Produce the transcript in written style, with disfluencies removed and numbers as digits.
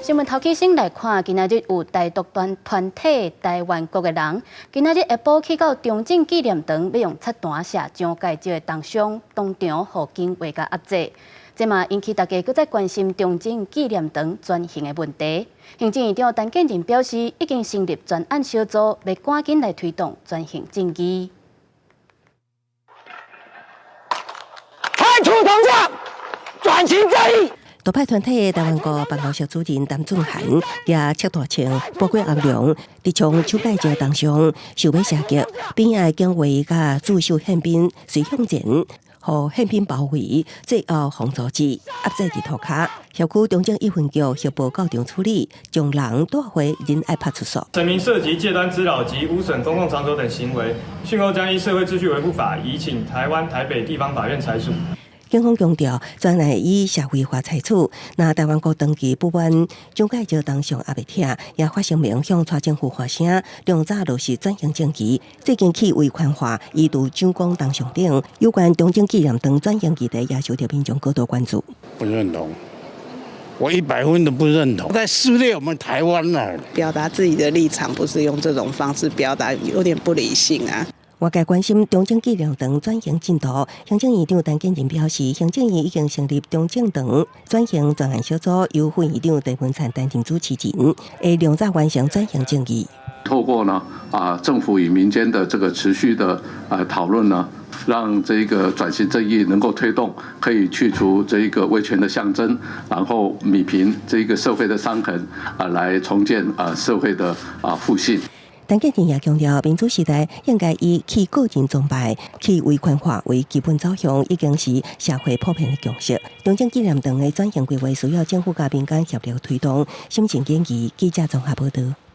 新聞頭起先來看，今仔日有台獨團團體台灣國的人，今仔日下晡去到中正紀念堂，欲用漆彈射蔣介石的銅像，當場予警衛共壓制。這嘛引起大家閣再關心中正紀念堂轉型的問題。行政院長陳建仁表示，已經成立專案小組，欲趕緊來推動轉型正義。開除銅像，轉型正義。獨派團體的台灣國辦公室主任陳俊涵舉赤大槍，包括紅龍，直衝蔣介石銅像，想欲射擊，邊仔的警衛佮駐守憲兵隨向前，予憲兵包圍，最後予阻止，壓制佇塗跤。協區中正一分局協報到場處理，將人帶回仁愛派出所。陳明涉及借端滋擾及污損公共場所等行為，訊後將依社會秩序維護法移請台灣台北地方法院裁處。警方強調，專案以社會化裁處。若台灣國長期不滿蔣介石銅像猶袂拆，也發聲明向蔡政府發聲，量早落實轉型正義。最近去維權化，移除蔣公銅像等有關中正紀念堂轉型議題，也受到民眾高度關注。不認同，我100分都不認同，在撕裂我們台灣啊！表達自己的立場，不是用這種方式表達，有點不理性啊。外界關心中正紀念堂轉型進度，行政院長陳建仁表示，行政院已經成立中正堂轉型專案小組，由副院長鄭文燦擔任主持人，會量早完成轉型正義。透過呢政府與民間的這個持續的討論呢，讓這個轉型正義能夠推動，可以去除這個威權的象徵，然後弭平這個社會的傷痕，來重建社會的互信。陳建仁也強調，民主時代應該以去個人崇拜、去威權化為基本走向，已經是社會普遍的共識。中正紀念堂的轉型規劃需要政府佮民間協力推動。新聞建議記者綜合報道。